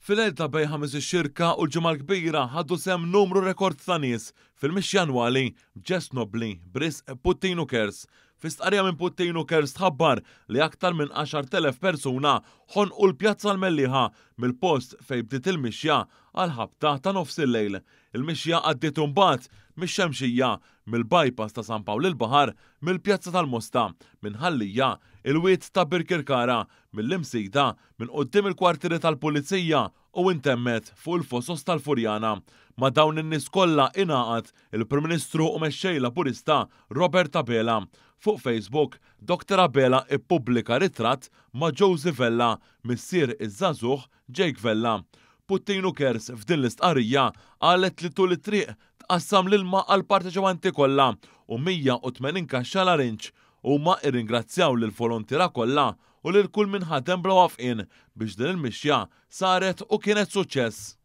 Fil-lejl ta' bejn Ħamis ix-Xirka u l-Ġimgħa l-Kbira ħadu sehem numru rekord ta' nies fil-mixja annwali b'ġest nobbli b'risq Puttinu Cares. Fi stqarrija minn Puttinu Cares tħabbar li aktar minn 10,000 persuna ħonqu l-Pjazza l-Mellieħa mill-post fejn bdiet il-mixja għall-ħabta ta' nofsillejl. Il-mixja għaddiet imbagħad mix-Xemxija, mill-Bypass ta' San Pawl il-Baħar, mill-Pjazza tal-Mosta, minn Ħal Lija, il-Wied ta' Birkirkara, mill-Imsida, minn quddiem il-kwartieri tal-Pulizija u intemmet fuq il-Fosos tal-Furjana. Ma' dawn in-nies kollha ingħaqad il-Prim Ministru u Mexxej Laburista Robert Abela. Fuq Facebook, Doctor Abela ippubblika ritratt ma' Josie Vella, missier iż-żagħżugħ Jake Vella. Puttinu Cares f'din l-istqarrija qalet li tul it-triq tqassam l-ilma għall-parteċipanti kollha u 180 kaxxa larinġ. Huma rringrazzjaw lill-volontiera kollha u lil kull min ħadem bla waqfien biex din il-mixja saret u kienet suċċess.